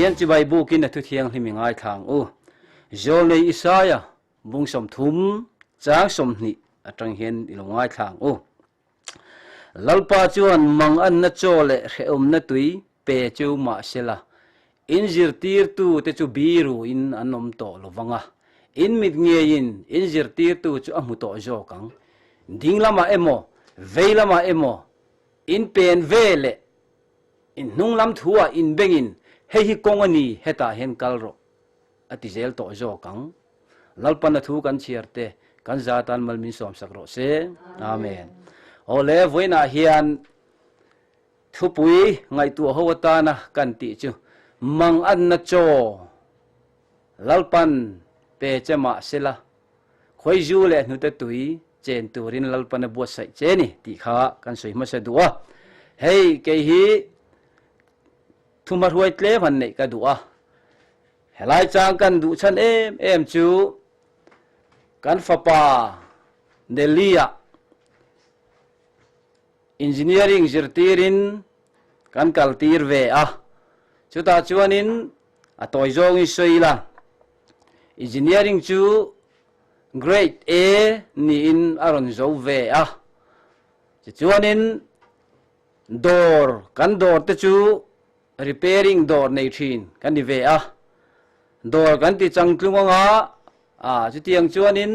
Pathian chibai bukin a thu thianghlim i ngaithla ang u. Zawlnei Isaia bung 30 chang 20 atang hian i lo ngaithla ang u. Lalpa chuan manganna chaw leh hrehawmna tui pe chu mahsela, in zirtirtute chu biruin an awm tawh lo vang a, in mit ngeiin in zirtirtu chu a hmu tawh zawk ang. Ding lamah emaw, vei lamah emaw in pen ve leh in hnung lam thuah in bengin, Hei hi kawng a ni, hetah hian kal rawh, a ti zel tawh zawk ang. Lalpan a thu kan chhiar te kan za tan mal min sawmsak rawh se. Amen. Awle, vawiinah hian thupui ngaihtuah ho atana kan tih chu manganna chaw Lalpan pe che mah sela, khawizu leh hnute tui chen turin Lalpan a buatsaih che ni tih kha kan sawi hmasa duh a. Hei kei hi thumahruai tlem han neih ka duh a. Helai chang kan duh chhan em em chu kan fapa Delhi-ah engineering zirtirin kan kaltir ve a, chutah chuanin a tawi zawngin sawi ila, engineering chu grade A niin a rawn zo ve a, tichuanin dawr kan dawr te chu Repairing dawr nei thin kan ni ve a, dawr kan ti changtlung anga a chutiang chuanin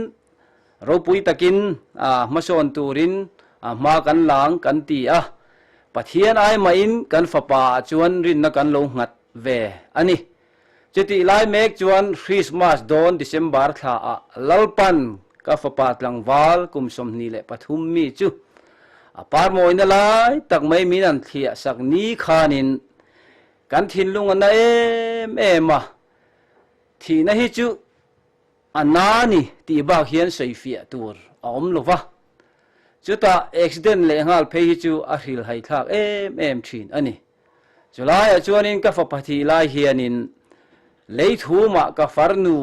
ropui takin a hmasawn turin a hma kan lang kan ti a, Pathian ai mahin kan fapa ah chuan rinna kan lo nghat ve a ni. Chutih lai mek chuan Christmas dawn December thla ah Lalpan ka fapa tlangval kum 23 mi chu A parmawina lai tak mai min an thliah sak ni khanin kan thinlung a na em em a, thihna hi chu a na ni tih bak hian sawifiah tur a awm lo va. Chutah accident leh nghal phei hi chu a hrilhai thlak em em thin a ni. Chulaiah chuanin ka fapa thih lai hianin leithumah ka farnu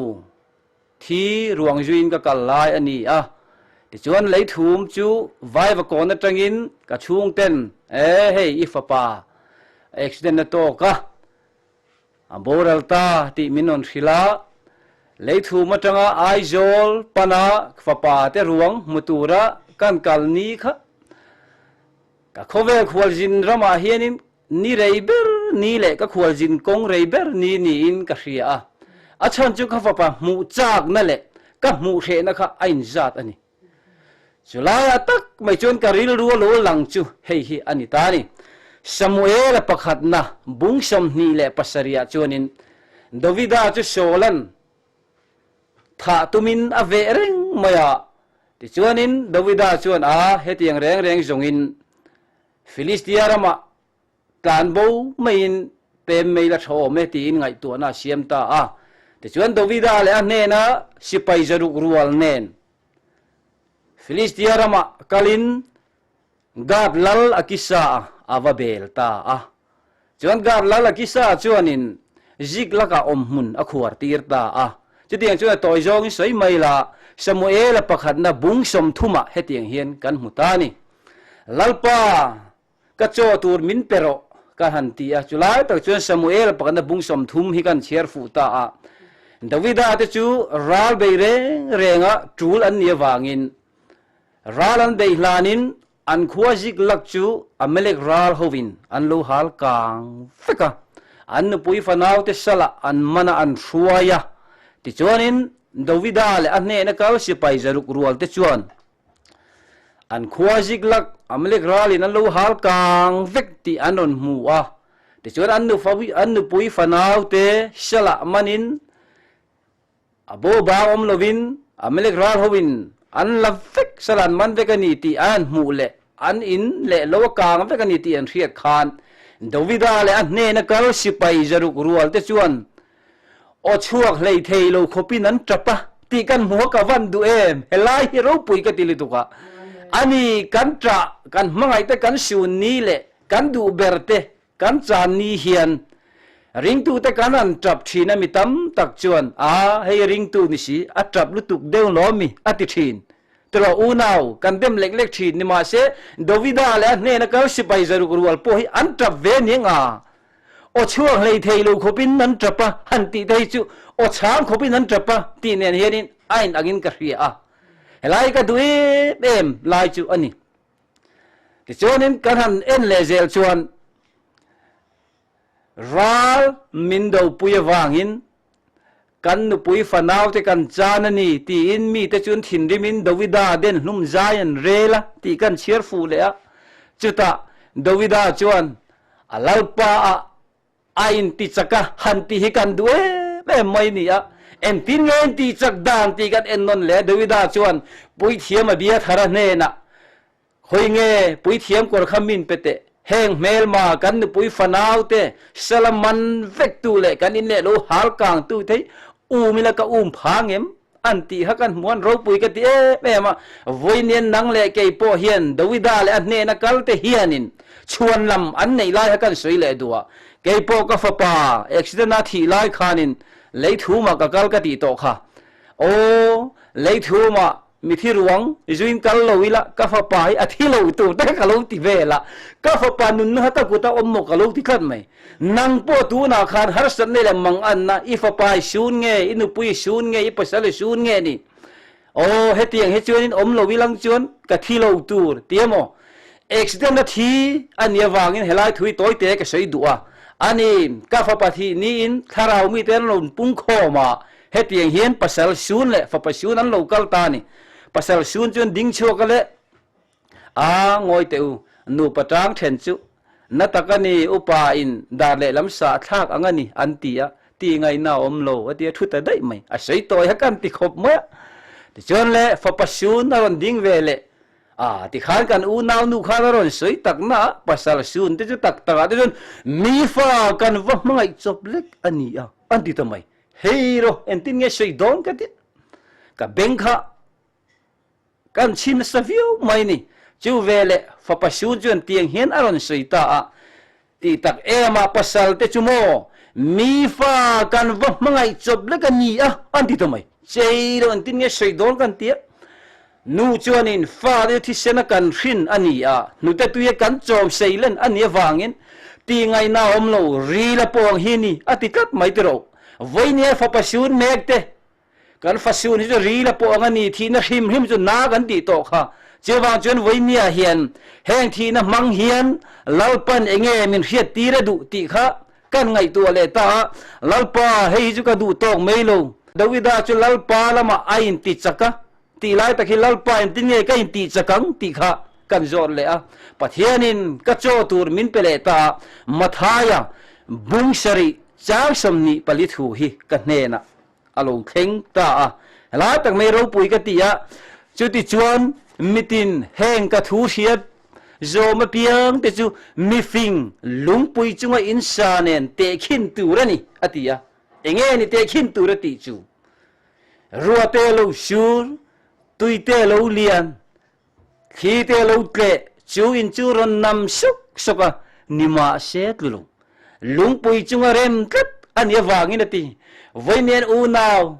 Thi ruang zuiin ka kal lai a ni a, tichuan leithum chu Vaivakawn atangin ka chhungten, E hei i fapa accident a tawk a, a boral ta tih min rawn hrilh a, leithum atanga Aizawl pana fapa te ruang hmu tura kan kal ni kha ka khawvel khualzin ramah hianin Ni rei ber ni leh ka khualzin kawng rei ber ni niin ka hria a, a chhan chu ka fapa hmuh chakna leh ka hmuh hrehna kha a inzat a ni. Chulaiah tak mai chuan ka rilru a lo lang chu hei hi a ni ta a ni. Samuela pakhatna bung 27 ah chuanin Davida chu Saula'n thah tumin a veh reng mai a, tichuanin Davida chuan a hetiang reng reng zawngin Filistia ramah tlan bo maiin pem mai la tha awm e tiin ngaihtuahna a siam ta a. Tichuan Davida leh a hnena sipai zaruk rual nen Filistia ramah kalin Gath lal Akisa a va bel ta a. Chuan Gath lal Akisa chuanin Ziklag-ah awmhmun a khuar tir ta a. Chutiang chuan a tawi zawngin sawi mai la, Samuela pakhatna bung 30-ah hetiang hian kan hmu ta a ni. Lalpa, ka chaw tur min pe rawh, ka han ti a. Chulai tak chuan Samuel pakhatna bung 30 hi kan chhiar fuh ta a. Davida te chu ral bei reng renga tul an nih avangin ral an bei hlanin an khua Ziklag chu Amalek ral hovin an lo hal kang vek a. An nupui fanaute salah an man a, an hruai a. Tichuanin Davida leh a hnehna kal sipai zaruk rualte chuan An khua Ziklag, Amalek ralin an lo hal kang vek tih an rawn hmu a. Tichuan an nufa, an nupui fanaute Salah manin a bo bang awm lovin Amalek ral hoin an la vek, Salah an man vek a ni tih an hmuh leh an in leh lo a kang vek a ni tih an hriat khan Davida leh a hnena kal sipai zaruk rualte chuan Aw chhuak hlei thei lo khawpin an tap a tih kan hmu a ka van duh em? Helai hi ropui ka ti lutuk a. Ani kan ṭah, kan hmangaih te kan sun ni leh kan duh ber te kan chan ni hian ringtute kan han ṭap ṭhin a mi tam tak chuan a hei ringtu ni si a ṭap lutuk deuh lawm mi a ti ṭhin. Tiraw unau kan dem lek lek ṭhin ni mahse Davida leh a hnena kal sipai zaruk rual pawh hi an ṭap ve aniang a. Aw chhuak hlei thei lo khawpin an tap a, han tih te hi chu aw chhang khawpin an tap a tih nen hianin a in angin ka hria a. Helai ka duh em em lai chu a ni. Tichuanin kan han en leh zel chuan ral min dopui avangin kan nupui fanaute kan chan a ni tiin mite chuan thinrimin Dawida den hlum zai an rel a tih kan chhiar fuh leh a. Chutah Dawida chuan a lalpa ah a inti chak a, han tih hi kan duh em em mai ni a. Engtin nge inti chak dan tih kan en nawn leh a, Dawida chuan puithiam Abiathara hnenah, Hawi nge puithiam kawr kha min pe teh, heng hmelma kan nupui fanau te sala man vek tu leh kan in leh lo hal kang tu thei um ila ka um phang em? An tih kha kan hmuh an ropui ka ti em em a, vawiin nang leh kei pawh hian Dawida leh a hnena kal te hianin chhuan lam an neih lai kha kan sawi leh duh a, kei pawh ka fapa accident a thih lai khanin leithumah ka kal ka tih tawh kha. Aw, leithumah Mithi ruang zuin kal lo ila ka fapa hi a thi lo tur te ka lo ti vel a, ka fapa nunna kha ka kut a awm maw ka lo ti tlat mai. Nang pawh tunah khan harsatna leh manganna i fapa i sun nge, i nupui i sun nge, i pasal i sun nge ni? Aw, hetiang hi chuanin awm lo ilang chuan ka thi lo tur ti emaw? Accident a thi a nih avangin helai thui tawi te ka sawi duh a, ani ka fapa thih niin thlarau mite an rawn pung khawm a, Hetiang hian pasal sun leh fapa sun an lo kal ta a ni. Pasal sun chuan ding chhuak a leh a, ngawi teh u, nupa tang then chu na tak a ni, upa in dar leh lam sah thlak ang a ni an ti a, ti ngaihna a awm lo a ti a, thu ta daih mai, a sawi tawi hak an ti khawp mai a. Tichuan le fapa sun a rawn ding ve leh a, tikhan kan unau nu khan a rawn sawi tak na a, pasal sun te chu tak takah te chuan mi fa kan va hmangaih chawp lek a ni a, an ti ta mai. Hei rawh, engtin nge sawi dawn ka ti? Ka beng kha kan chhin nasa viau mai ni. Chu veleh fapa sun chuan tiang hian a rawn sawi ta a, Tih tak em a pasal te chu maw mi fa kan va hmangaih chawp lek a ni a, an ti ta mai. Chei rawh, engtin nge sawi dawn kan ti a? Nu chuanin fa te thisen a kan hrin a ni a, hnute tuia kan chawm seilen a nih avangin ti ngaihna a awm lo, ril a pawng hi ni a ti tlat mai tiraw. Vawinia fapa sun mek te, kan fa sun hi chu ril a pawng a ni, thihna hrim hrim chu na kan tih tawh kha. Chuvang chuan vawinia hian heng thihna hmang hian Lalpan enge min hriat tir a duh tih kha kan ngaihtuah leh ta a, Lalpa hei hi chu ka duh tawk mai lo. Dawida chu Lalpa lamah a inti chak a, tih lai tak hi Lalpa engtin nge ka intih chak ang tih kha kan zawt leh a. Pathianin ka chaw tur min pe leh ta a, Mathaia bung sarih chang 24 thu hi ka hnenah a lo thleng ta a. Helai tak mai ropui ka ti a, chutichuan mitin heng ka thu hriat zawm apiang te chu mifing lungpui chunga insa nen tehkhin tur a ni a ti a. Enge ni tehkhin tur a tih chu? Ruate lo sur, tuite lo lian, thlite lo tleh, chu in chu rawn nam suk suk a, nimahse tlu lo. Lungpui chunga rem tlat a nih avangin a ti. Vawiin unau,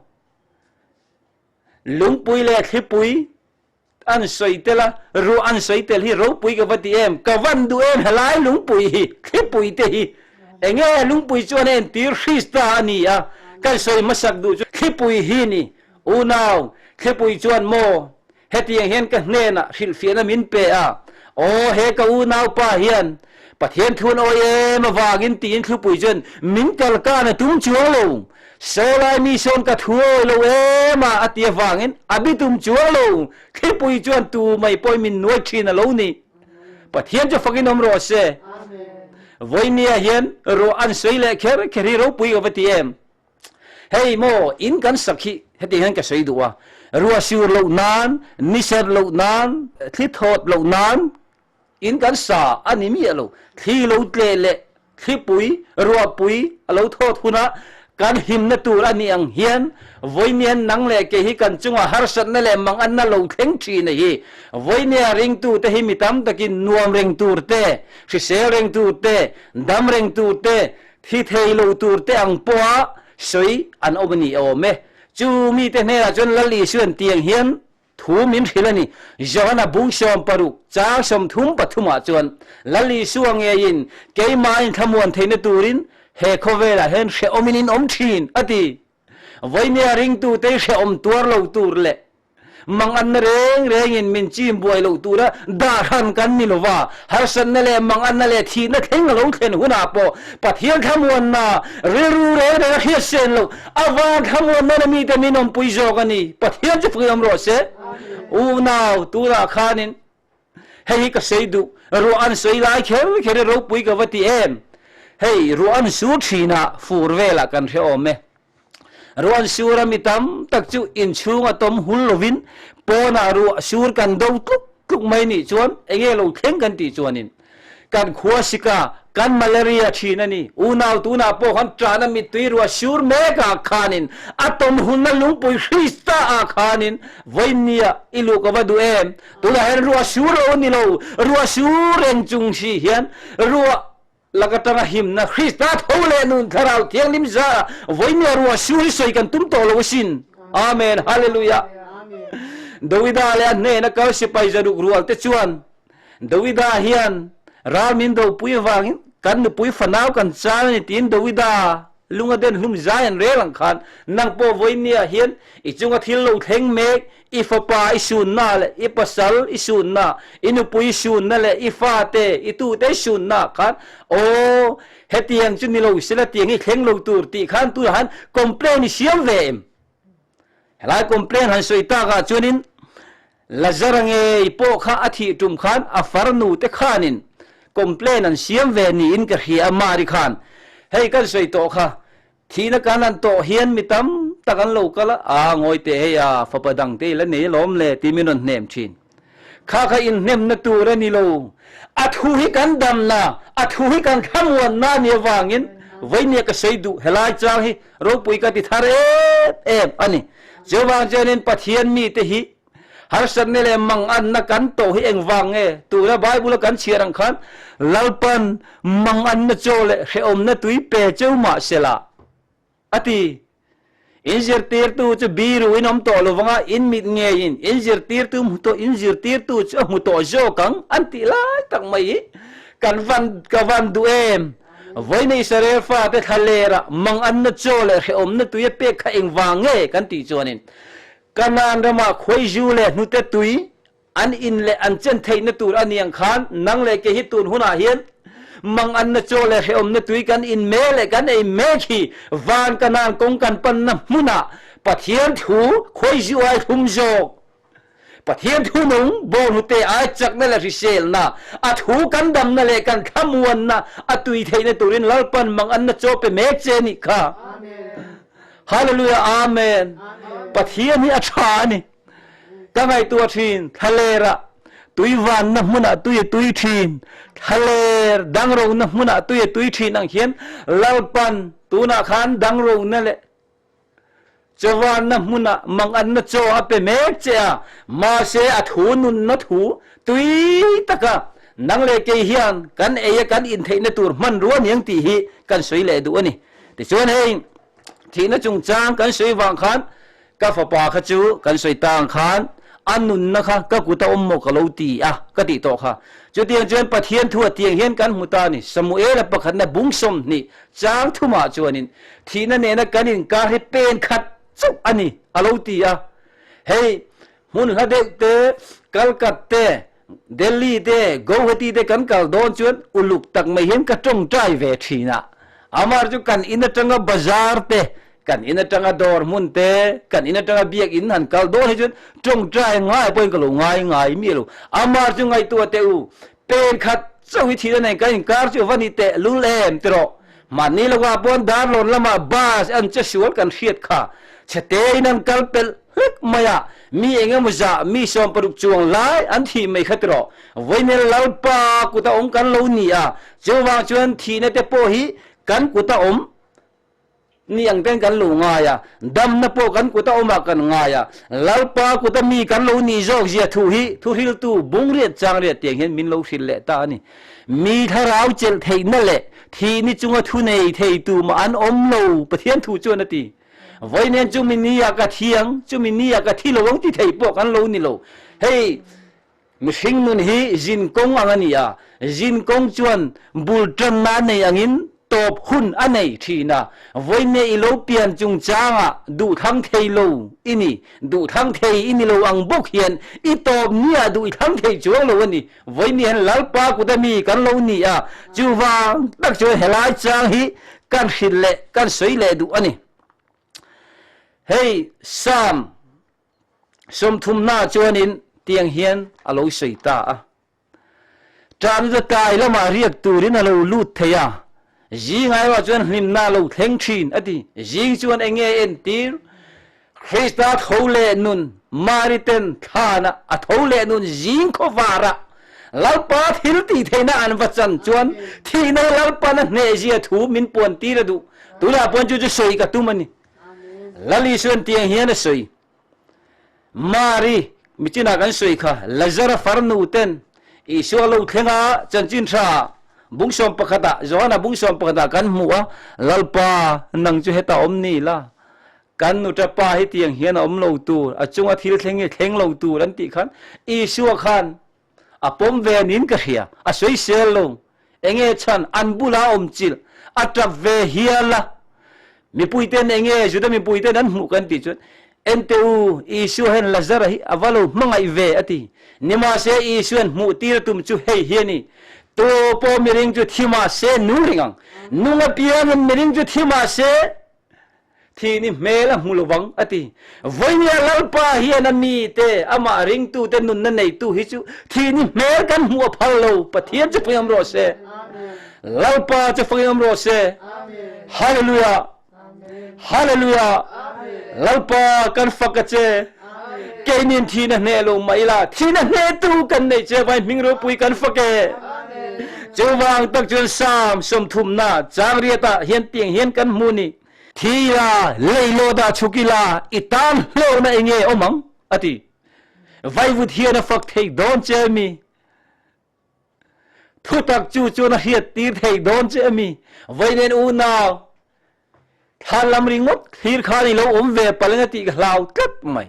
lungpui leh thlipui an sawi tel a, ruah an sawi tel hi ropui ka va ti em, ka van duh em helai lungpui hi, thlipui te hi, enge lungpui chuan a entir Krista a ni a, kan sawi hmasak duh chu thlipui hi ni, unau, thlipui chuan maw hetiang hian ka hnenah hrilhfiahna min pe a, aw he ka unaupa hian Pathian thu an awi em avangin tiin thlipui chuan min kalkan a tum chuang lo. Saw lai mi sawn ka thu awi lo em a, a ti avangin a bitum chuang lo. Thlipui chuan tu mai pawhin min nuai thin a lo ni. Pathian chu fakin awm rawh se. Vawinia hian ruah an sawi leh kher kher hi ropui ka va ti em. Hei maw in kan sak hi hetiang hian ka sawi duh a, ruah sur loh nan, ni ser loh nan, thli thawt loh nan In kan sa a ni miah lo. Thli lo tleh leh thlipui, ruahpui a lo thawt hunah kan himna tur a nih ang hian vawinia nang leh kei hi kan chungah harsatna leh manganna lo thleng thin a hi. Vawinia ringtute hi mi tam takin nuam reng tur te, hrisel reng tur te, dam reng tur te, thi thei lo tur te ang pawha sawi an awm a ni awm e. Chu mite hnenah chuan Lal Isuan tiang hian Thu min hrilh a ni. Johana bung 60, chang 33 ah chuan, Lal Isua ngeiin keimah in thlamuan theihna turin He khawvelah hian hrehawmin in awm thin, a ti. Vawinia ringtute hrehawm tuar lo tur leh manganna reng rengin min chim buai loh tura dah hran kan ni lova, harsatna leh manganna leh thihna thleng a lo thlen hunah pawh Pathian thlamuanna rilru reng reng a hriat sen loh avan thlamuanna na mite min awmpui zawk a ni. Pathian chu fakin awm rawh se. Unau, tunah khanin Hei hi ka sawi duh, ruah an sawi lai kher kher hi ropui ka va ti em? Hei ruah an sur thin a, fur velah kan hre awm e. Ruah an sur a mi tam tak chu inchhung a tawm hul lovin pawnah ruah sur kan do tluk tluk mai nih chuan enge lo thleng kan tih chuanin kan khua sika kan malaria thin a ni. Unau tunah pawh khan ṭahna mittui ruah sur mekah khanin a tawm hunna lungpui Krista ah khanin vawinia i luh ka va duh em? Tunah hian ruah sur lo a ni lo, ruah sur reng chung si hian ruah lak atanga himna Krista tho leh nun Thlarau Thianghlim zarah vawinia ruah sur hi sawi kan tum tawh lo asin. Amen. Hallelujah. Dawida leh a hnena kal sipai zaruk rual te chuan Dawida hian ral min dopui avangin kan nupui fanau kan chal a ni tiin Dawida lung a den hlum zai an rel ang khan nang pawh vawinia hian i chunga thil lo thleng mek, i fapa i sunna leh i pasal i sunna, i nupui i sunna leh i fate i tute i sunna khan aw hetiang chu ni lo sela tiang hi thleng lo tur tih khan tunah han complain i siam ve em? Helai complain han sawi takah chuanin Lazara ngei pawh kha a thih tum khan a farnu te khanin complain an siam ve niin ka hria a Mari khan hei kan sawi tawh kha thihna kan han tawh hian mi tam tak an lo kal a, aa ngawi teh hei a fapa dang te i la nei alawm le tih min rawn hnem thin. Kha kha inhnemna tur a ni lo. A thu hi kan damna, a thu hi kan thlamuanna a nih avangin vawinia ka sawi duh helai chang hi ropui ka ti thar em em a ni. Chuvang chuanin Pathian mite hi harsatna leh manganna kan tawh hi engvang nge? Tuna Bible-a kan chhiar ang khan Lalpan manganna chaw leh hrehawmna tui pe cheu mah sela a ti. In zirtirtu chu biru in awm tawh lovanga in mit ngeiin in zirtirtu hmu tawh in zirtirtu chu a hmu tawh zawk ang an tih lai tak mai hi kan van ka van duh em? Vawiin Israel fate thlalera manganna chaw leh hrehawmna tui a pek kha engvang nge kan tih chuanin Kanaan ramah khuaizu leh hnute tui an in leh an chen theihna tur a ni ang khan nang leh kei hi tun hunah hian manganna chaw leh hrehawmna tui kan in mek leh kan ei mek hi van Kanaan kawng kan panna hmunah Pathian thu khuaizu ai thlum zawk Pathian thu nung bawnghnute ai chakna leh hriselna a thu kan damna leh kan thlamuanna a tui theihna turin Lalpan manganna chaw pe mek che nih kha. Hallelujah Amen. Pathian hi a tha a ni. Ka ngaihtuah thin thlalerah tuivanna hmunah tui a tui thin thlaler dangrona hmunah tui a tui thin ang hian Lalpan tunah khan dangrona leh chawvanna hmunah manganna chaw a pe mek che a mahse a thu nunna thu tui taka nang leh kei hian kan ei a kan intheihna tur hmanrua niang tih hi kan sawi leh duh a ni. Tichuan hei thihna chungchang kan sawi vang khan Ka fapa kha chu kan sawi ta ang khan a nunna kha ka kut a awm maw ka lo ti a, ka tih tawh kha. Chutiang chuan Pathian thu a tiang hian kan hmu ta a ni. Samuela pakhatna bung 20 chang thumah chuanin thihna nena kan inkar hi pen khat chauh a ni a lo ti a. Hei hmun hla deuh te, Kalkat te, Delhi te, Guwahati te kan kal dawn chuan uluk tak mai hian ka tawngtai ve thin a. Amar chu kan in atanga bazar te, kan in atanga dawr hmun te, kan in atanga biak in han kal dawn hi chuan tawngtai ngai pawhin ka lo ngai ngai miah lo. Amar chu ngaihtuah teh u, pen khat chauh hi thihna nen kan inkar chu va ni teh lul em tiraw? Mahni lovah pawn Darlawn lamah bus an che sual kan hriat kha chhe in an kal pelh hlek mai a, mi eng emaw zah mi 60 chuang lai an thih mai kha tiraw? Vawiinel Lalpa kuta awm kan lo ni a, chuvang chuan thihna te pawh hi kan kuta awm ni ang ten kan lo ngai a, damna pawh kan kuta awmah kan ngai a, Lalpa kuta mi kan lo nih zawk zia thu hi thuhriltu bungriat changriat tiang hian min lo hrilh leh ta a ni. Mi thlarau chelh theihna leh thi ni chunga thu nei thei tu mah an awm lo, Pathian thu chuan a ti. Vawiin chumi ni ah ka thi ang, chumi ni ah ka thi lo ang ti thei pawh kan lo ni lo. Hei mihring nun hi zin kawng ang a ni a, zin kawng chuan bul tanna nei angin. tawp hun a nei thin a, vawinia i lo pian chungchangah duhthlang thei lo i ni, duhthlang thei i ni lo ang bawk hian i tawp nia duh i thlang thei chuang lo a ni. Vawinia hian Lalpa kuta mi kan lo ni a, chuvang tak chuan helai chang hi kan hrilh leh kan sawi leh duh a ni. Hei Psalm 30 chuanin tiang hian a lo sawi ta a. Ṭahna chu tlai lamah riak turin a lo lut thei a, zing aiawh chuan hlimna a lo thleng ṭhin, a ti. Zing chuan eng nge entir? Krista tho leh nun, Mari ten thlanah a tho leh nun zing khawvarah Lalpa thil tih theihna an va chan chuan thihna Lalpan a hnehzia thu min puantir a duh. Tunah pawh chu chu sawi ka tum a ni. Lal Isuan tiang hian a sawi. Mari, michinah kan sawi kha, Lazara farnu ten Isua lo thleng a, chanchin tha bung sawm pakhatah, Johana bung sawm pakhatah kan hmu a, Lalpa, nang chu hetah awm ni la, kan nuta pa hi tiang hian a awm lo tur, a chunga thil thleng hi thleng lo tur an tih khan Isua khan A pawm ve niin ka hria, a sawisel lo. Enge chhan an bula awm chilh, a tap ve hial a. Mipuiten enge Juda mipuiten an hmuh kan tih chuan, Ente u, Isua hian Lazara hi a va lo hmangaih ve a ti. Nimahse Isua'n hmuh tir tum chu hei hi a ni, Tu pawh miring chu thi mahse nung reng ang, nung apiangin miring chu thi mahse, Thi ni hmel a hmu lovang, a ti. Vawinia Lalpa hian a mite, amah ringtute nunna neitu hi chu thi ni hmel kan hmuh a phal lo. Pathian chu fangin awm rawh se. Lalpa chu fangin awm rawh se. Hallelujah! Hallelujah! Lalpa kan fak a che. Keinin thihna hneh lo mah ila, thihna hnehtu kan neih che vai hming ropui kan fak e. Chuvang tak chuan Psalm 30 chang riatah hian tiang hian kan hmu ni. Thi ila, lei lawt ah chhuk ila, i tan hlawhna enge awm ang? a ti. Vaivut hian a fak thei dawn che mi? Thutak chu chuan a hriat tir thei dawn che ami? Vawiin unau, thlan lam ringawt thlir khan i lo awm ve palh eng a tih ka hlau tlat mai.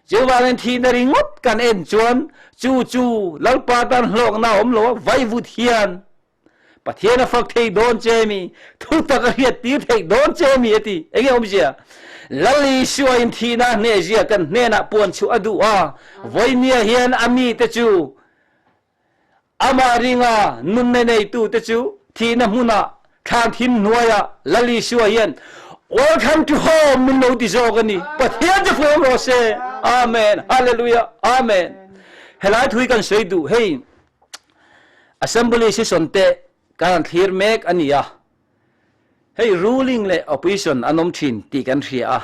Chuvangin thihna ringawt kan en chuan chu chu Lalpa tan hlawkna a awm lo a, vaivut hian Pathian a fak thei dawn che mi? Thutak a hriat tir theih dawn che mi? a ti. Enge awmzia? Lal Isua in thihna hnehzia kan hnenah puan chhuah a duh a, vawinia hian a mite chu Amah ringa nunna neitute chu thihna hmunah thlan thim hnuaiah Lal Isua hian Welcome to home min lo ti zawk a ni. Pathian chu fuam rawh se. Amen. Hallelujah. Amen. Helai thui kan sawi duh hei Assembly session te kan thlir mek a ni a. Hei ruling leh opposition an awm thin tih kan hria a,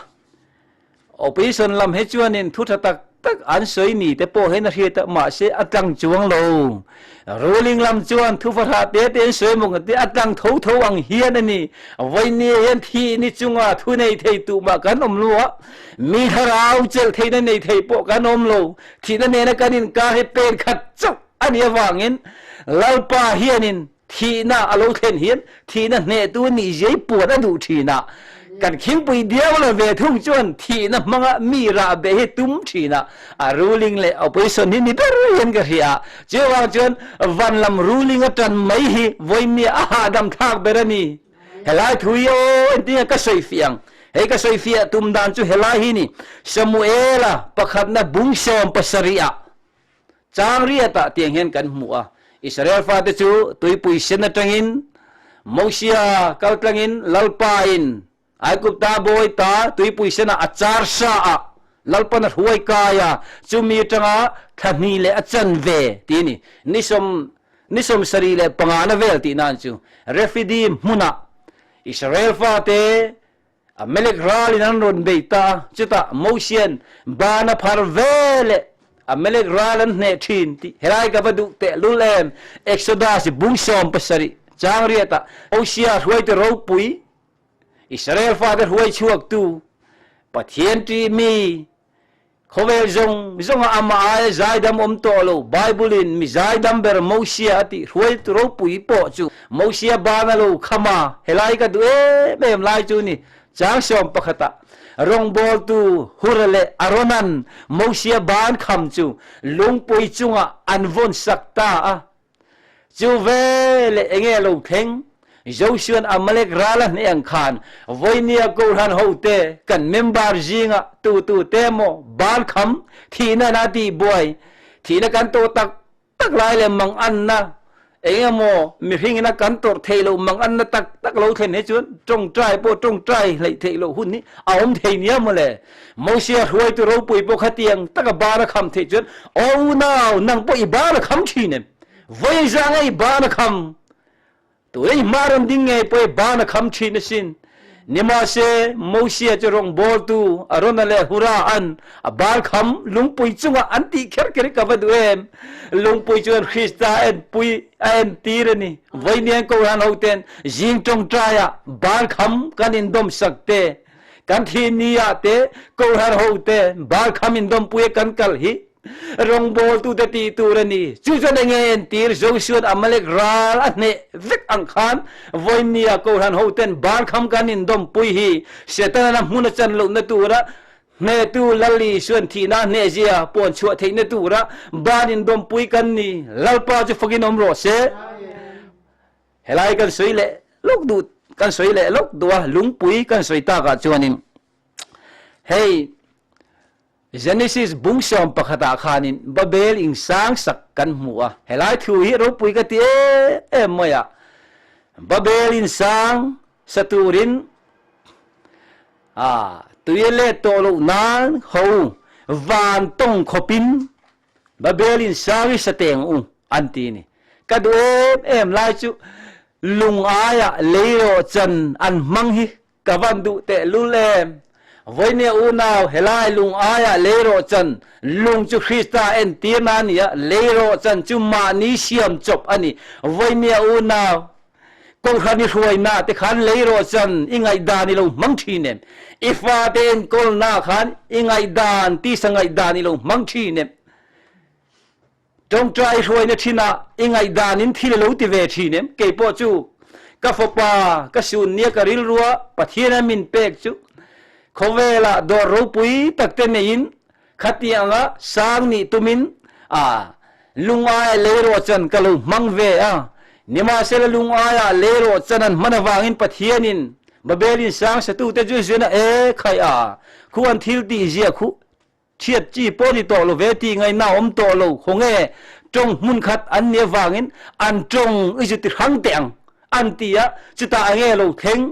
opposition lam hi chuanin thu tha tak tak an sawi ni te pawh hian a hriat a, mahse a tlang chuang lo. Ruling lam chuan thu fahrah te te an sawi maw te a tlang tho tho ang hian a ni. Vawinia hian thih ni chunga thu nei thei tuh mah kan awm lo a, mi thlarau chelh theihna nei thei pawh kan awm lo. Thihna nena kan inkar hi pen khat chauh a nih avangin Lalpa hianin Thihna a lo thlen hian thihna hnehtu nih zia puan a duh thin a, kan khingpui diau lo ve thung chuan thihna hmanga mi rah beh hi tum thin a, a ruling leh opposition hi ni ber hian ka hria a, chuvang chuan van lam ruling a tan mai hi vawimia a hahdam thlak ber a ni. Helai thu hi aw engtin nge ka sawi fiah ang? Hei ka sawi fiah tum dan chu helai hi ni, Samuela pakhatna bung 70 ah Chang riatah tiang hian kan hmu a, Israel fate chu tuipui sen atangin Mosia kal tlangin Lalpain Aigupta bawi ta tuipui senah a char sa a, Lalpan a hruai kai a, chumi atanga thla hnih leh a chanve ti a ni. Ni sawm ni 75 na vel tih nan chu Refidim hmunah Israel fate Amalek ralin an rawn bei ta a, chutah Mosia'n ban a phar ve leh Amalek ral an hneh thin tih helai ka va duh tehlul em? Exodus bung 70 chang riatah Mosia hruaitu ropui, Israel fate hruai chhuaktu, Pathian ṭih mi, Khawvel zawng zawnga amah aia zaidam awm tawh lo, Bible-in mi zaidam ber Mosia a tih hruaitu ropui pawh chu Mosia ban a lo kham a, helai ka duh em em lai chu ni. Chang 11 ah rawngbawltu Hura leh Aaronan Mosia ban kham chu lungpui chungah an vawn sak ta a. Chu veleh enge lo thleng? Josuan Amalek ral a hneh ang khan vawinia Kohhran hote kan member zinga tu tu te maw ban kham thihna na tih buai thihna kan tawh tak tak lai leh mang anna eng emaw mihring ina kan tawrh theih loh mang anna tak tak lo thlen hi chuan tawngtai pawh tawngtai hleih theih loh hun hi a awm thei nia mawle. Mosia hruaitu ropui pawh khatiang taka bar a kham theih chuan aw unau nang pawh i bar a kham thin em? Vawi zanga i ban a kham Tu ei hma rawn ding ngei pawh i ban a kham ṭhin asin. Nimahse, Mosia chu rawngbawltu Arona leh Hura an a bar kham lungpui chungah an tih kher kher hi ka va duh em? Lungpui chuan Krista a enpui a entir a ni. Vawiinian Kohhran hoten zing ṭawngṭaiah bar kham kan indawmsak te, kan thih ni ah te Kohhran hote bar kham indawmpui a kan kal hi Rawngbawltute tih tur a ni. Chu chuan enge entir Josuan Amalek ral a hneh vek ang khan vawinia Kohhran hoten barkham kan indawmpui hi Setana'n a hmun a chan lohna tura hnehtu Lal Isuan thihna a hnehzia puan chhuah theihna tura ban indawmpui kan ni. Lalpa chu fakin awm rawh se. Helai kan sawi leh lawk duh kan sawi leh lawk duh a, lungpui kan sawi takah chuanin hei Genesis bung 11 ah khanin Babel in sang sak kan hmu a. Helai thu hi ropui ka ti em em mai a. Babel in sang sa turin a tui a let tawh loh nan ho van tawng khawpin Babel in sang i sa teng u an ti ni. Ka duh em em lai chu lung aiah leirawh chan an hmang hi Ka van duh tehlul em! Vawinia unau, helai lung aiah leirawhchan lung chu Krista entirna a ni a, leirawhchan chu mahni siam chawp a ni. Vawinia unau, Kohhran i hruaina te khan leirawhchan i ngaihdan i lo hmang thin em? I fate enkawlna khan i ngaihdan, tisa ngaihdan i lo hmang thin em? Ṭawngṭai hruaina ṭhinah i ngaihdan in thil a lo ti ve ṭhin em? Kei pawh chu ka fapa ka sun nia ka rilrua Pathian a min pek chu khawvelah dawr ropui tak te neiin khatianga sang nih tumin a lungaia leirawh chan ka lo hmang ve a. Nimahsela lungaia leirawh chan an hman avangin Pathianin Babelin sang satute chu zun a e khaih a, khu an thil tih zia khuh Thiat chi pawh ni tawh lo ve tih ngaihna awm tawh lo khaw nge tawng hmun khat an nih avangin an tawng i zu ti hrang teh ang an ti a, chutah a nge lo thleng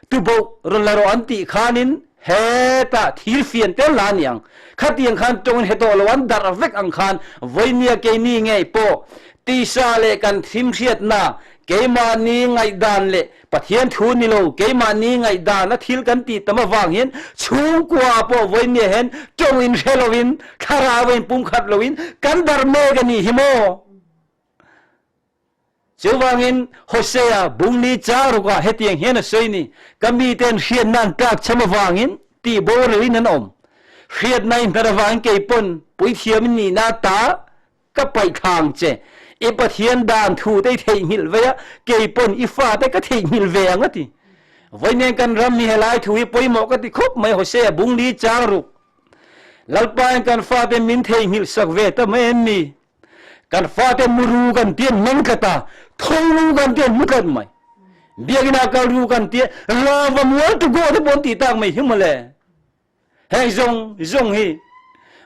tuboh rawn la rawh an tih khanin hetah thir fian tel la ni ang khatiang khan tawngin he tawh lo an darh vek ang khan vawinia keini ngei pawh tisa leh kan thimhriatna keimahni ngaihdan leh Pathian thu ni lo, keimahni ngaihdan a thil kan tih tam avang hian chhungkua pawh vawinia hian tawng in hre loin, thlarau in pumkhat loin kan darh mek a nih hi maw? Chuvangin Hosea bungli charukah hetiang hian a sawi ni, Ka miten hriatna an tlakchham avangin tih boralin an awm. Hriatna in hnar avangin kei pawn puithiam in nihna ata Ka paihthla ang che. I Pathian dan thu te i theihnghilh vei a, kei pawn i fate ka theihnghilh ve ang a ti. Vawiin kan ram hi helai thu hi pawimawh ka ti khawp mai Hosea bungli chang ruk. Lalpa in kan fate min theihnghilh sak ve ta mai em mi? Kan fate muru kan tian hmang tlat a, tho kan tian hmu tlat mai. Biakina kal ru kan tia, lava mual tu go te pawh an tih tak mai hi mawle. Heng zawng zawng hi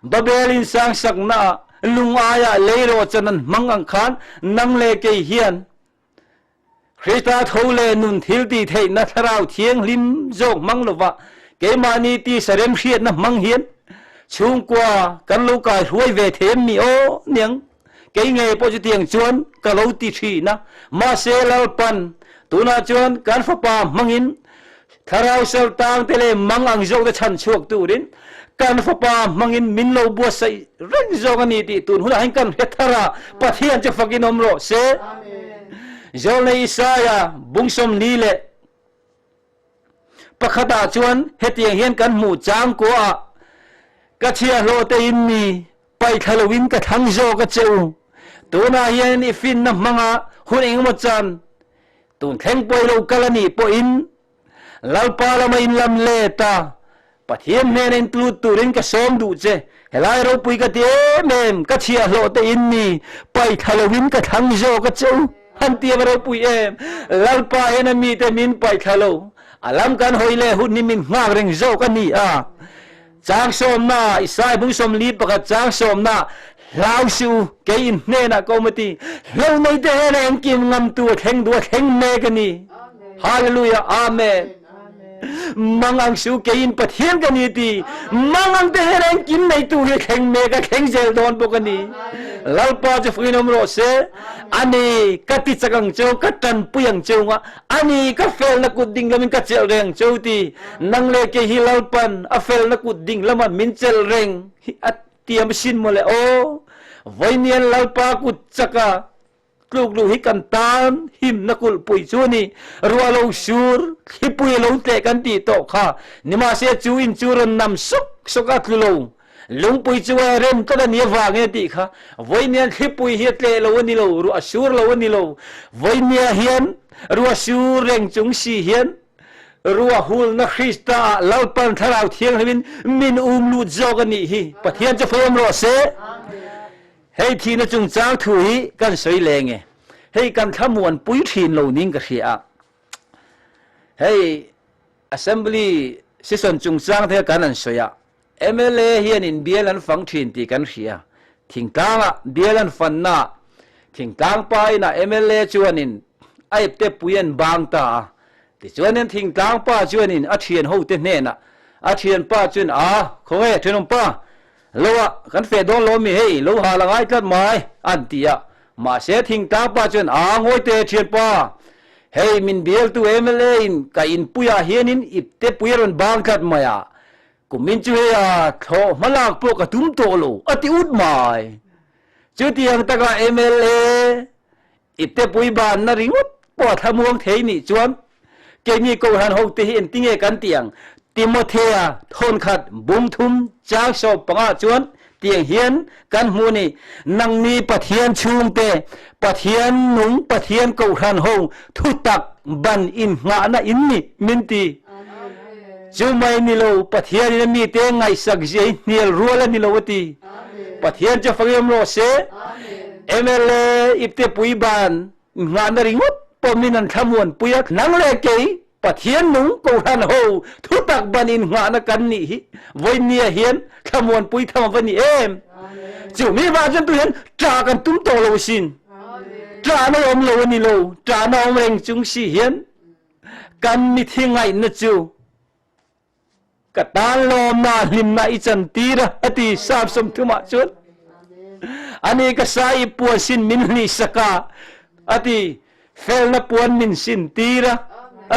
Babel in sang sakna ah lungai ah leirawhchan an hmang ang khan nang le kei hian Krista tho le nun thil ti theihna Thlarau Thianghlim zawk hmang lova keimahni tisa remhriatna hmang hian chhungkua kan lo kai hruai ve thei em mi aw niang kei ngei pawh chutiang chuan ka lo ti thin a, mahse Lalpan tunah chuan kan fapa hmangin Thlarau saltang te leh mang ang zawk te chhan chhuak turin kan fapa hmangin min lo buatsaih reng zawk a ni tih tun hunah hian kan hre thar a, Pathian chu fakin awm rawh se. Zawlnei Isaia bung 41 ah chuan hetiang hian kan hmuh chang kuaah ka chhiahhlawh te in mi paihthla loin ka thlang zawk a che u. Tunah hian i finna hmanga hun engemaw chan tun thleng pawi lo kal a nih pawhin Lalpa lama in lam let a, Pathian hnena in tlut turin ka sawm duh che. Helai ropui ka ti em em, ka chhiahhlawh te in mi paihthla loin ka thlang zawk a che u. Han ti a ropui em. Lalpa hian a mite min paih thla lo. A lam kan hawi leh hun hi min nghak reng zawk a ni a. Chang sawmna, Isai bung 41 chang sawmna, Hlau suh u, kei in hnenah ka awm a ti. Hlo nei te hian engkim ngamtu a thleng duh a thleng mek a ni. Hallelujah, Amen. Mang ang suh u, kei in Pathian ka ni a ti. Mang ang te hian engkim neitu hi a thleng mek a thleng zel dawn bawk a ni. Lalpa chu fuin awm rawh se. Ani, ka ti chak ang cheu, ka tanpui ang cheu nga. Ani, ka felna kut ding lamin ka chelh reng cheu ti. Nang le kei hi Lalpan a felna kut ding lama min chelh reng hi a tiam sin mawle aw. Vawiinian Lalpa kut chaka tluk luh hi kan tan himna kulhpui chu a ni. Ruah lo sur, thlipui a lo tleh kan tih tawh kha. Nimahse chu in chu rawn nam sawk sawk a tlu lo. Lungpui chu a rem tlat a ni avangin a tih kha. Vawiinian thlipui hi a tleh lo a ni lo, ruah a sur lo a ni lo. Vawiinia hian ruah sur reng chung si hian Ruahulna Krista ah Lalpan Thlarau Thianghlim in min um lut zawk a nih hi. Pathian chu fawm rawh se. Hei thihna chungchang thu hi kan sawi leng e. Hei kan thlamuan pui thin lo ning ka hria a. Hei Assembly session chungchang te kan an sawi a. Mla hianin bial an fang thin tih kan hria. Thingtlangah bial an fanna thingtlang pa inah mla chuanin a ipte pui an bang ta a. Tichuanin thingtlang pa chuanin a thian hote hnenah a thianpa chuan a, khawnge thenawmpa, lo ah kan feh dawn lo mi hei, lo hal a ngai tlat mai, an ti a. Mahse thingtlang pa chuan a, ngawite thianpa, hei min bialtu mla in ka inpuiah hianin ipte pui a rawn bang tlat mai a, Kumin chu hei a thlawh hmalak pawh ka tum tawh lo, a ti ut mai. Chutiang taka mla iptepui banna ringawt pawh a thlamuang thei nih chuan keini Kohhran hote hi engtinge kan tih ang? Timothea thawnkhat bum thum chang sawm panga chuan tiang hian kan hmu ni, Nangni Pathian chhungte, Pathian nung Pathian Kohhran ho thutak ban inngahna in ni, min ti. Chu mai ni lo, Pathian in a mite ngaihsak zia hi hnial rual a ni lo a ti. Pathian chu fangim rawh se. Mla ipte pui ban Nghahna ringawt pawh min an thlamuanpui a, nang leh kei Pathian nung Kohhran ho thutak ban in nghahna kan nih hi vawinia hian thlamuanpui tham a va ni em? Chu mi vang chuan tu hian ṭah kan tum tawh lo sin. Ṭahna awm lo a ni lo, ṭahna awm reng chung si hian kan mithi ngaihna chu Ka tan lawmna hlimna i chantir a, a ti Psalm 30 ah chuan. Ani ka sa i puan sin min hlih sak a, a ti. Felna puan min sin tir a,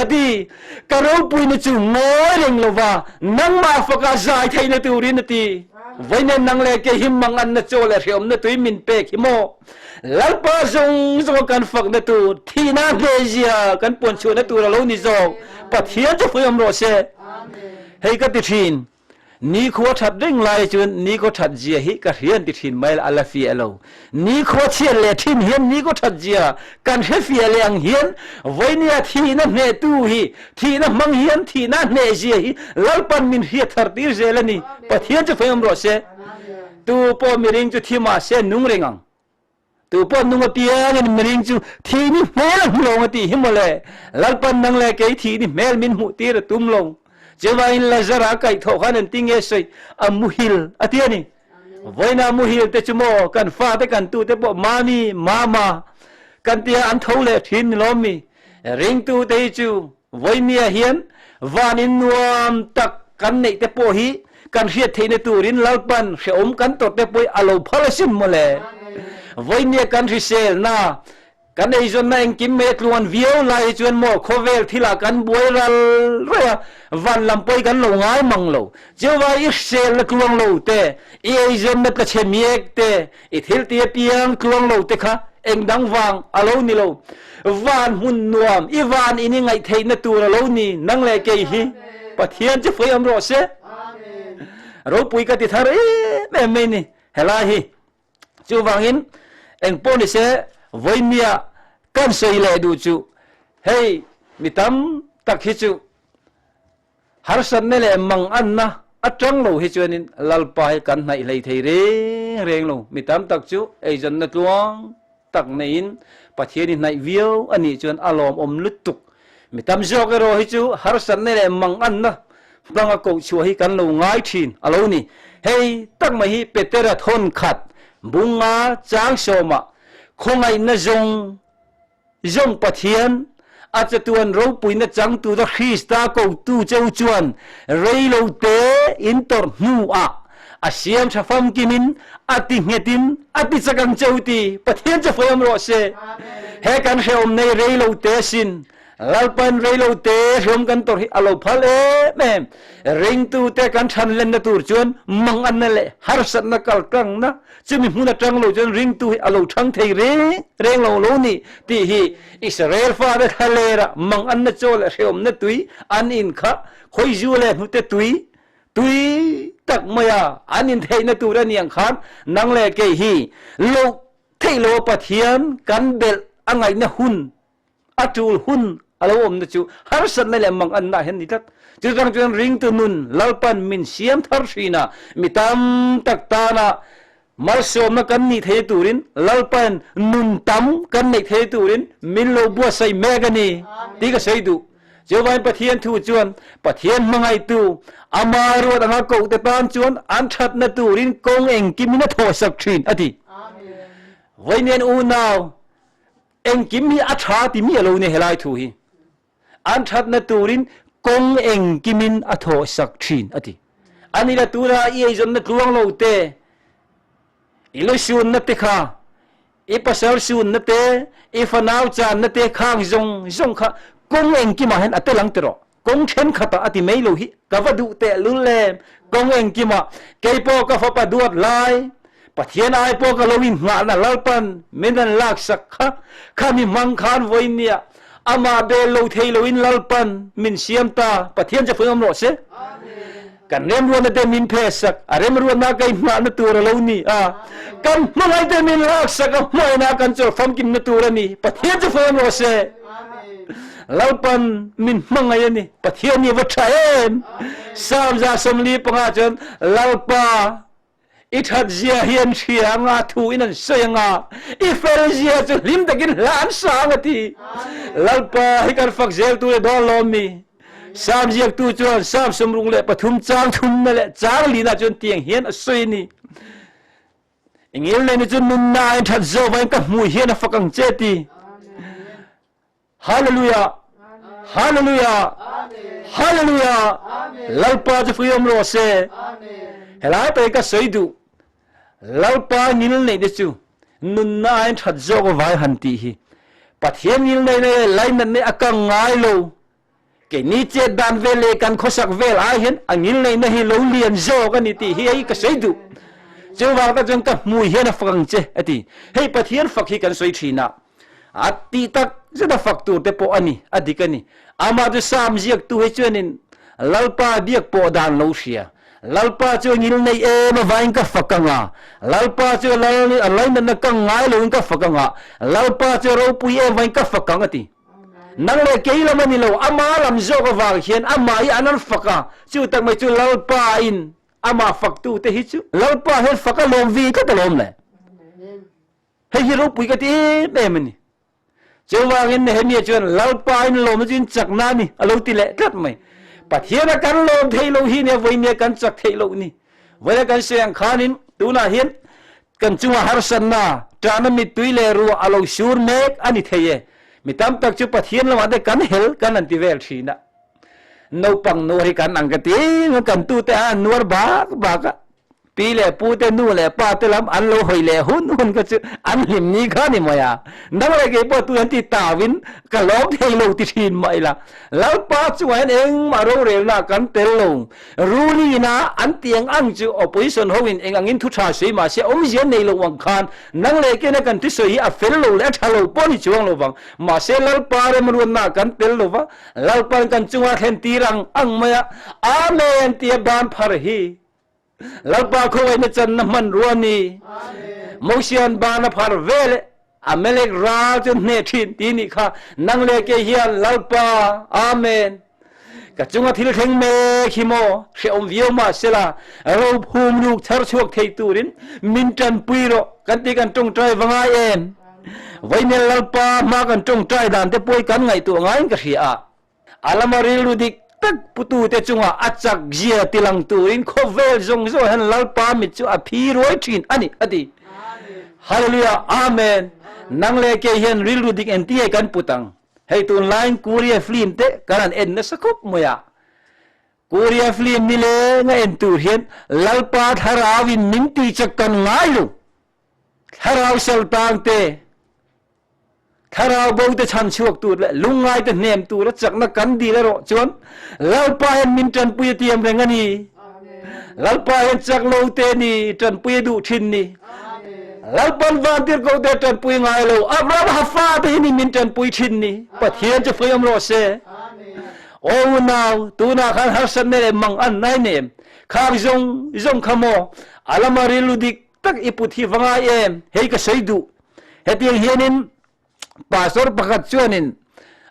a ti. Ka ropuina chu ngawi reng lova nangmah faka zai theihna turin a ti. Vawiin nang leh kei hi manganna chaw leh hreawmna tui min pek hi maw? Lalpa zawng zawng kan fakna tur, thihna hnehzia kan puanchhuahna tur a lo ni zawk. Pathian chu fuihawm rawh se. Hei ka ti thin, nikhua that reng lai chuan nikhua that zia hi ka hria an ti thin mai a la fiah lo. Nikhua chhiat leh thin hian nikhua that zia kan hre fiah leh ang hian vawinia thihna hnehtu hi, thihna hmang hian thihna hnehzia hi Lalpan min hriat thar tir zel a ni. Pathian chu fuihawm rawh se. Tu pawh miring chu thi mah se nung reng ang. Tu pawh nung apiangin miring chu thi ni hmel a hmu lo ang a tih hi mawle. Lalpan nang leh kei thi ni hmel min hmuh tir a tum lo. Chuvangin Lazara kaih thawh khan an ti nge sawi a muhil a ti a ni. Vawiina muhil te chu maw kan fate kan tute pawh mami, mama kan tia an tho leh thin ni lawm mi. Ringtu te hi chu Vawinia hian van in nuam tak kan neih te pawh hi kan hriat theihna turin Lalpan hrehawm kan tawrh te pawh hi a lo phal asin mawle. Vawinia kan hriselna, kan eizawnna engkim mai a tluan viau lai hi chuan maw khawvel thilah kan buai ral raih a, van lam pawh hi kan lo ngai mang lo. Chuvai i hriselna tluang lo te, i eizawnna tlachhe miek te, I thil ti apiang tluang lo te kha engdang vang a lo ni lo. Van hmun nuam, i van in i ngaih theihna tur a lo ni. Nang leh kei hi Pathian chu fei awm rawh se. Ropui ka ti thar em em mai ni helai hi. Chuvangin engpawh ni se vawinia kan sawi leh duh chu hei mi tam tak hi chu Harsatna leh manganna atang lo hi chuanin Lalpa hi kan hnaih hlei thei reng reng lo. Mi tam tak chu eizawnna tluang tak neiin Pathian i hnaih viau a nih chuan a lawmawm lutuk. Mi tam zawk erawh hi chu harsatna leh manganna hmanga koh chhuah hi kan lo ngai thin a lo ni. Hei tak mai hi Petera thawn khat bunga chang sawmah khawngaihna zawng Zawng Pathian, a chatuan ropuina changtu da Krista kotu cheu chuan rei lo te in tawrh hnuah a siam tha famkim in a ti nghet in a ti chak ang cheu ti Pathian chu fawm rawh se. He kan hreawm nei rei lo te sin Lalpan rei lo te hreawm kan tawrh hi a lo phal em em. Ringtu te kan than lenna tur chuan manganna leh harsatna kaltlangna Chumi hmun atang lo chuan ringtu hi a lo thang thei reng reng lo lo ni tih hi Israel fate thlalera mang anna chaw leh hrehawmna tui an in kha khawizu leh hnute tui tui tak maia an in theihna tur a ni ang khan nang leh kei hi loh theih loa Pathian kan belh a ngaihna hun a tul hun a lo awmna chu harsatna leh manganna hian ni tlat. Chutang chuan ringtu nun Lalpan min siam thar thin a, mi tam tak tana malsawmna kan nih thei turin Lalpan nun tam kan neih thei turin min lo buatsaih mek a ni tih ka sawi duh. Jehovain Pathian thu chuan Pathian hmangaihtu ama ruat anga kohte tan chuan an thatna turin kawng engkimin a thawhsak thin a ti. Vawiin unau Engkim hi a tha timi a lo ni helai thu hi. An thatna turin kawng engkimin a thawhsak thin a ti. Ani la tuna i eizawnna tluang lo te, i lusunna te kha, i pasal sunna te, i fanau channa te khang zawng zawng kha kawng engkimah hian a tel ang tiraw. Kawng thenkhatah a ti mai lo hi ka va duh tehlul em! Kawng engkimah keipawh ka fapa duat lai, Pathian ai pawh ka lo inngahna Lalpan min an laksak kha, khami hmang khan vawinia amah bel lo thei loin Lalpan min siam ta, Pathian chu fuihawm rawh se. Kan remruatna te min phesak, a remruatna ka inngahna tur a lo ni a, kan hmangaihte min laksak a hmangaihna kan chawr famkimna tur a ni, Pathian chu fuihawm rawh se. Lalpan min hmangaih a ni, Pathian hi a va tha em! Psalm 145 chuan Lalpa i that zia hi an hria anga thu in an sawi anga i fel zia chu hlim takin hla an sa ang a ti. Lalpa hi kan fak zel tur e dawn lawm mi. Psalm ziaktu chuan Psalm 63 chang thumna leh chang lina chuan tiang hian a sawi a ni. Ingil nei ni chu nunna in that zo vain ka hmui hian a fak ang che ti. Hallelujah! Hallelujah! Hallelujah! Lalpa chu fuiawm rawh se. Helai pe ka sawi duh. Lalpa ngil nei te chu nunna aiin that zawk vai han tih hi. Pathian ngil nei nei lainat nei a kang ngai lo. Keini chet dan vel leh kan khawsak vel ai hian a ngil neihna hi lo lian zawk a ni tih hi hei ka sawi duh. Chuvang tak chuan ka hmui hian a fak ang che a ti. Hei Pathian fak hi kan sawi thin a. A tih tak zet a fak tur te pawh a ni, a dik a ni. Amah chu Sam ziaktu hi chuanin Lalpa biak pawh dan lo hria. Lalpa chu ngil nei em avangin ka fak ang a, Lalpa chu lal a lainatna ka ngai loin ka fak ang a, Lalpa chu ropui em avangin ka fak ang a ti. Nang leh kei lam a ni lo, ama lam zawk avang hian amah hi an an fak a, chu tak mai chu Lalpa in amah faktu te hi chu Lalpa hian fak a lawm ve tlat alawm le. Hei hi ropui ka ti em em a ni. Chuvangin Nehemia chuan Lalpa in lawmna chu in chakna a ni a lo ti leh tlat mai. Pathian a kan lawm thei lo hi nia vawinia kan chak theih loh ni. Vawinia kan sawi ang khanin tunah hian kan chunga harsatna, ṭahna mittui leh ruah a lo sur mek a ni thei e. Mi tam tak chu Pathian lamah te kan hel kan han ti vel ṭhin a. Naupang nuar hi kan ang ka ti em, kan tute a an nuar bak bak a. Pi leh pu te, nu leh pa te lam an lo hawi leh hun hun kha chu an hlim ni kha ni mai a. Nang leh kei pawh tun an ti tauin ka lawm thei lo ti thin mah ila. Lalpa chungah hian engmah rorelna kan tel lo. Ruling ina an ti ang ang chu opposition ho in eng angin thu tha sawi mahse awmzia nei lo ang khan nang leh kena kan thusawi hi a fel lo leh a tha lo pawh ni chuang lo vang. Mahse Lalpa remruatna kan tel lo va, Lalpa'n kan chunga thlen tir ang ang mai a, Amen tia ban phar hi. Lalpa khawngaihna channa hmanrua ni. Mosian ban a phar ve le Amalek ral chu hne thin ti nih kha nang le ke hian Lalpa Amen ka chunga thil thleng mek hi maw hreawm viau mah sela ro phum ruk thar chhuak thei turin min tanpui rawh kan ti kan tawngtai va ngai em. Vawiin Lalpa hma kan tawngtai dan te pawh hi kan ngaihtuah ngaiin ka hria a. A lama rilru dik tak putute chungah a chak zia tilang turin khawvel zawng zawng hian Lalpa mit chu a phi ruai thin a ni, a ti. Hallelujah, Amen. Nang leh kei hian rilru dik engti nge kan put ang? Hei tunlaiin Korea film te kan han en nasa khawp mai a. Korea film ni leng a en tur hian Lalpa thlarauin min tih chak kan ngai lo. Thlarau saltang te, Thlarau bo te chhan chhuak tur leh lungngai te hnem tura chakna kan dil erawh chuan Lalpa hian min tanpui a tiam reng a ni. Lalpa hian chak lo te ni tanpui a duh thin ni. Lalpan vantir ko te tanpui ngai lo. Abraham hafa te hi ni min tanpui thin ni. Pathian chu fei awm rawh se. Aw unau, tunah khan harsatna leh mang an nai nem. Khang zawng zawng kha maw alama rilru dik tak i put hi va ngai em? Hei ka sawi duh. Hetiang hianin pastor pakhat chuanin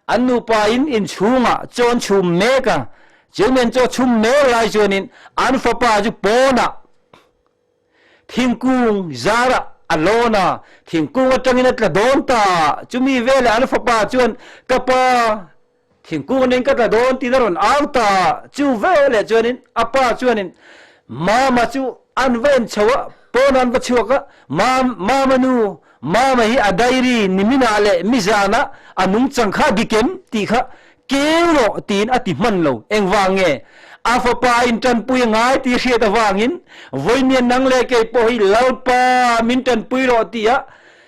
an nupa in inchhungah chaw an chhum mek a, chu men chaw chhum mek lai chuanin an fapa chu pawnah thingkung zarah a lawn a, thingkung atangin a tla dawn ta a, chumi velah an fapa chuan ka pa Thingkung anin ka tla dawn tiin a rawn au ta a, chu veleh chuanin a pa chuanin Mama chu an va en chho a, pawn an va chhuak a, Mam, Mama nu, Mama hi a diary niminah leh mizanah a nungchang kha a dik em tih kha keu rawh tiin a ti hman lo. Engvang nge? A fapa in tanpui a ngai tih hriat avangin vawiin nang leh kei pawh hi Lalpa min tanpui rawh tih a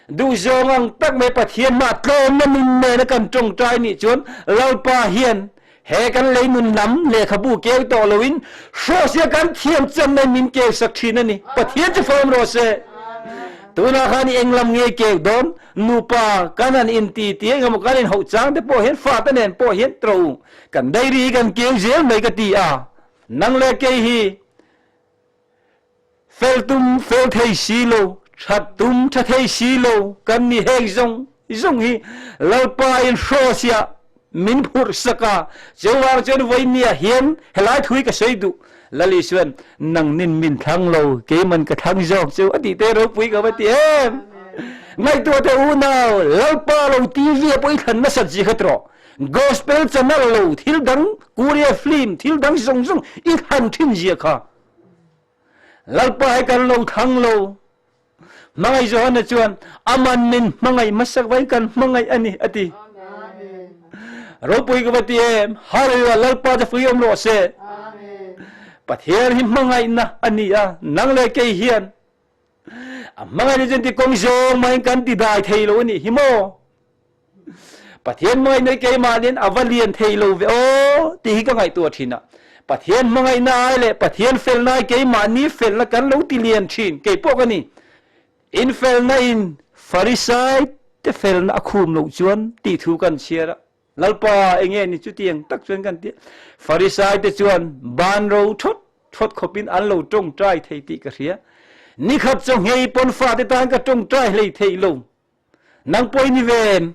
Duhzawng ang tak mai Pathian hmah tlawmna nun nena kan tawngtai nih chuan Lalpa hian he kan lei nun lam lehkhabu keu tawh loin hrawhsia kan thiam chan mai min keu sak thin a ni. Pathian chu fawm rawh se. Tunah khan i englam nge keu dawn? Nupa kan han inti ti engemaw kan inhauh chang te pawh hian fate nen pawh hian tro u. Kan diary hi kan keu zel mai ka ti a. Nang leh kei hi Fel tum fel thei si lo, that tum tha thei si lo kan ni heng zawng zawng hi Lalpa in hrawsia min phurh sak a, chuvang chuan vawinia hian helai thu hi ka sawi duh. Lal Isuan nang nin min thlang lo, keiman ka thlang zawk chu a tih te ropui ka va ti em. Ngaihtuah teh unau, Lalpa lo TV ah pawh i thlan nasat zia kha tawh. Gospel channel lo thil dang, Korea film thil dang zawng zawng i thlan thin zia kha. Lalpa hi kan lo thlang lo. Hmangaih Johana chuan aman min hmangaih hmasak vai kan hmangaih ani a ti. Ropui ka va ti em. Hallelujah Lalpa chu fui awm rawh se. Pathian hi hmangaihna ani a, nang leh kei hian a hmangaihna chuan ti kawng zawng mahin kan ti dai thei lo ani hi maw. Pathian hmangaihna hi keimahniin a va lian thei lo ve aw tih hi ka ngaihtuah thin a. Pathian hmangaihna ai leh Pathian felna ai keimahni felna kan lo ti lian thin, kei pawh ka ni. In felna in Farisai te felna a khum loh chuan tih thu kan chhiar a. Lalpa enge ni chutiang tak chuan kan ti a. Farisai te chuan ban ro thawt thawt khawpin an lo tawngtai thei tih ka hria. Nikhat chaw nghei pawn fate tan ka tawngtai hlei thei lo. Nang pawh i ni ve em?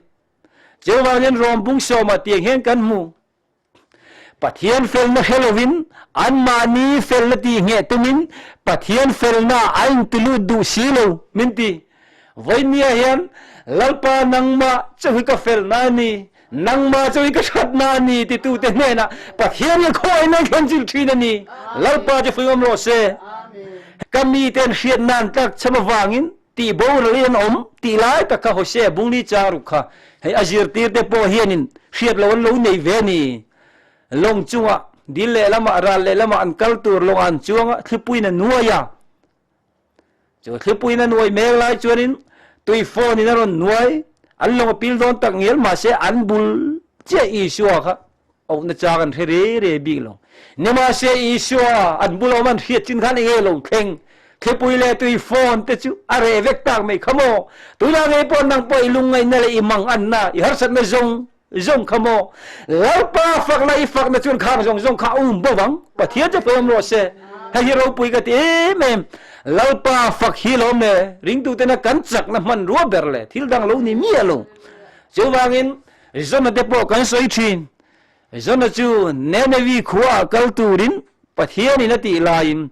Chuvangin Rom bung sawmah tiang hian kan hmu. Pathian felna hre lovin anmahni felna tih ngheh tumin Pathian felna a intilut duh si lo min ti. Vawinia hian Lalpa nangmah chu hi ka felna a ni, nangmah chu hi ka thatna a ni titute hnenah Pathian hi khawiin an thlen chilh thin a ni. Lalpa chu fuihawm rawh se. Ka miten hriatna an tlakchham avangin Tih boral i an awm tih lai tak kha Hosea bungli chang ruk kha hei a zirtirte pawh hianin hriat lo an lo nei ve a ni. Lawng chungah dil lehlamah ral lehlamah an kal tur lawngah an chuang a, thlipuiin a nuai a. Chu thlipuiin a nuai mek lai chuanin tui phone in a rawn nuai, an lawng a pil dawn tak ngial mahse an bul chiah Isua kha Auhna chang an hre re re bik lo. Nimahse Isua an bul awm an hriat chin khan enge lo thleng? Thlipui le tui phone te chu a reh vek tak mai kha maw? Tunah ngei pawh nang pawh i lungngaihna leh i manganna, i harsatna zawng zawng kha maw? Lalpa fakna i fakna chuan khang zawng zawng kha a um bo vang. Pathian chu fawm rawh se. Hei hi ropui ka ti em em. Lalpa fak hi lawm le ringtutena kan chakna hmanrua ber le thil dang lo ni miah lo. Chuvangin Zona te pawh kan sawi thin. Zona chu Nenevi khuaah kal turin Pathianin a tih laiin.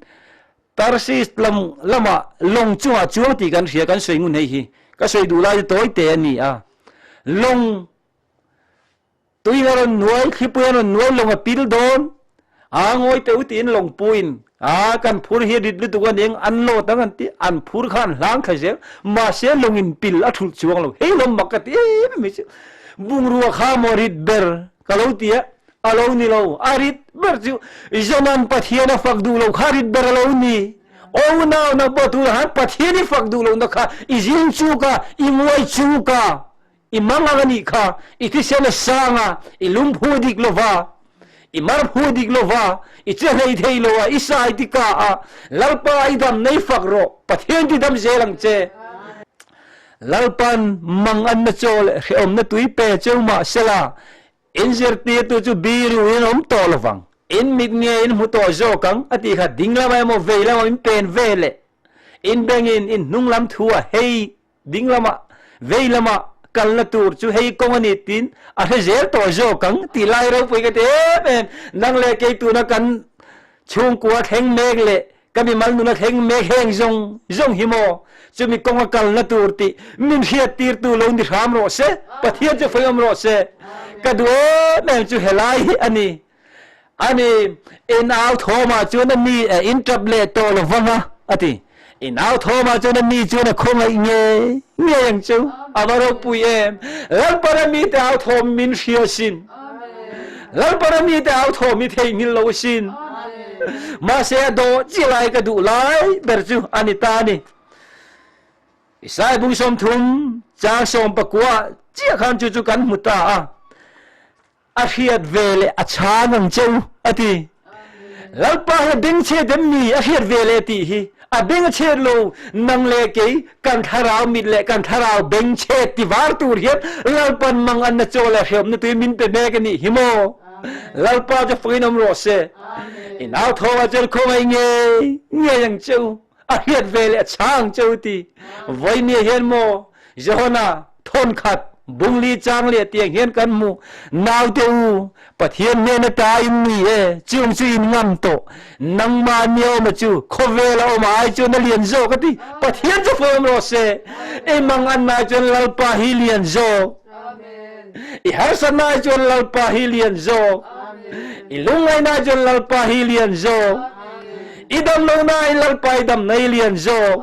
Tarsis lam lamah lawng chungah chuang tih kan hria kan sawi ngun hei hi. Ka sawi duh lai chu tawi te a ni a. Lawng Tuin a rawn nuai, thlipui a rawn nuai lawng a pil dawn. A ngawi teu tiin lawng puin a kan phur hi rit lutuk a ning an lawt ang an ti an phur kha an hlang thla zel mahse lawng in pil a thulh chuang lo hei lawm mak ka ti em em hi chu bungrua kha maw rit ber ka lo ti a a lo ni lo a rit ber chu Jonan Pathian a fak duh lo kha rit ber a lo ni o nau na pawh tunah han Pathian i fak duh lohna kha i zing chuk a i nguai chuk a I mangang a nih kha, i thisen a sang a, i lungphu dik lo va, i marphu dik lo va, i che hlei thei lo a, i sai ti ka a, Lalpa i dam nei fak rawh, Pathian ti dam zel ang che. Lalpan mangan na chaw leh hrehawmna tui pe cheu mah sela, in zirtirtu chu biru in awm tawh lo vang, in mit nge in hmu tawh zawk ang, a tih kha ding lamah emaw vei lamah in pen ve leh, in bengin in hnung lam thu a hei Ding lamah, vei lamah kalna tur chu hei kawng a ni tiin a hre zel tawh zawk ang tih lai ropui ka ti em em. Nang leh kei tuna kan chhungkua thleng mek leh ka mimal nuna thleng mek heng zawng zawng hi maw chumi kawnga kalna tur tih min hriattirtu lo ni hram rawh se, Pathian chu fawiawm rawh se. Ka duh em em chu helai hi a ni. Ani, in au thawmah chuan a mi in tap leh tawh lo vang a, a ti. In au thawmah chuan a mi chuan a khawngaih ngei ngei ang chu. A va ropui em! Lalpara mite au thawm min hria sin. Lalpara mite au thawm hi theihnghilh lo sin. Mahse a dawh chi lai ka duh lai ber chu a ni ta a ni. Isai bung 30 chang 19 chiah khan chu chu kan hmu ta a. A hriat ve leh a chhang ang che u, a ti. Lalpa hi a beng chhet em ni? A hriat ve leh tih hi a beng a chhet lo. Nang leh kei kan thlarau mit leh kan thlarau beng chhet ti var tur hian Lalpan mang an na chaw leh hreawmna tui min pe mek a nih hi maw? Lalpa chu fakin awm rawh se. I nau thawngah chuan khawngaih ngei ngei ang che u. A hriat ve leh a chhang che u ti. Vawinia hian maw Johana thawnkhat bungli chang leh tiang hian kan hmu. Naute u, Pathian hnen ata in ni e, chung chu in ngam tawh. Nangmah nia awma chu khawvel a awm ai chuan a lian zawk a ti. Pathian chu fawm rawh se. I mangan nai chuan Lalpa hi lian zawk. I harsatna ai chuan Lalpa hi lian zawk. I lungngaihna ai chuan Lalpa hi lian zawk. I dam lohna ai Lalpa i damna hi lian zawk.